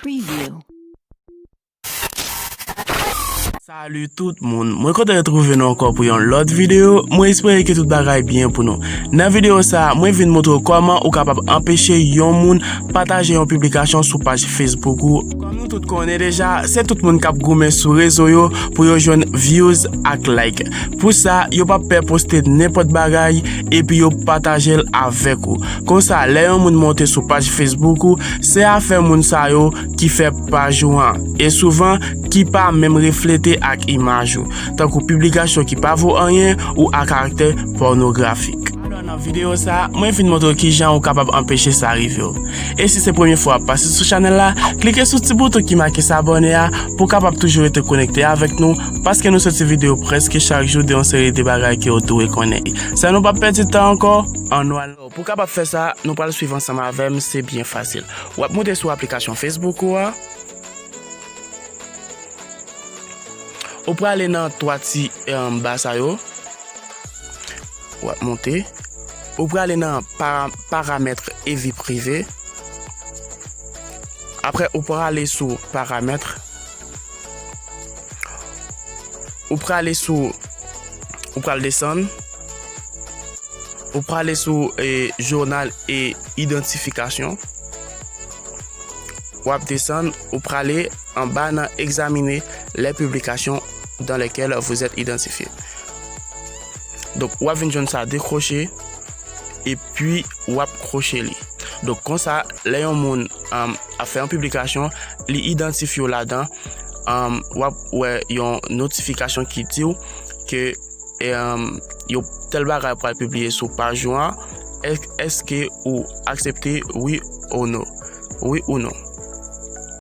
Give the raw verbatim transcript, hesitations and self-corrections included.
Preview. Salut tout moun, mwen kontan retwouve nou ankò pou yon lòt videyo. Mwen espere ke tout bagay byen pou nou. Nan videyo sa a, mwen vin montre w kòman ou kapab anpeche yon moun pataje yon piblikasyon sou paj Facebook ou. Kòm nou tout konnen deja, se tout moun k ap goumen sou rezo yo pou yo jwenn views ak like. Pou sa, yo p ap pè poste nenpòt bagay epi yo pataje l avèk ou. Konsa, lè yon moun monte sou paj Facebook ou, se afè moun sa yo ki fè paj ou an, e souvan ki pa menm reflete ak imaj ou, tankou piblikasyon ki pa vo anyen ou a karaktè pònografik. Alò, nan videyo sa a, mwen vin montre w kijan ou kapab anpeche sa rive w. E si se premye fwa w ap pase sou chanèl la, klike sou ti bouton ki make s'abonner a pou w kapab toujou rete konekte avèk nou, paske nou soti videyo prèske chak jou de yon seri de bagay ke w dwe konnen. San nou p ap pèdi tan ankò, ann nou al. Pou w kapab fè sa, nou pral swiv ansanm avè m, se byen fasil. W ap monte sou aplikasyon Facebook ou a. Ou prale nan twa ti, em, ba sa yo. W ap monte. Ou prale nan para-, paramètres et vie privée. Apre, ou prale sou paramètres. Ou prale sou, ou pral desann. Ou prale sou, eh, journal et identification. W ap desann, ou prale anba nan examiner les publications dans lesquelles vous êtes identifié. Donk, w ap vin jwenn sa dekwoche, epi w ap kwoche li. Donk, konsa, lè yon moun, um, ap fè yon piblikasyon, li idantifye w ladan, um, w ap wè yon notifikasyon ki di w ke, um, yon tèl bagay pral pibliye sou paj ou an. Èske ou aksepte, wi ou non? Wi ou non?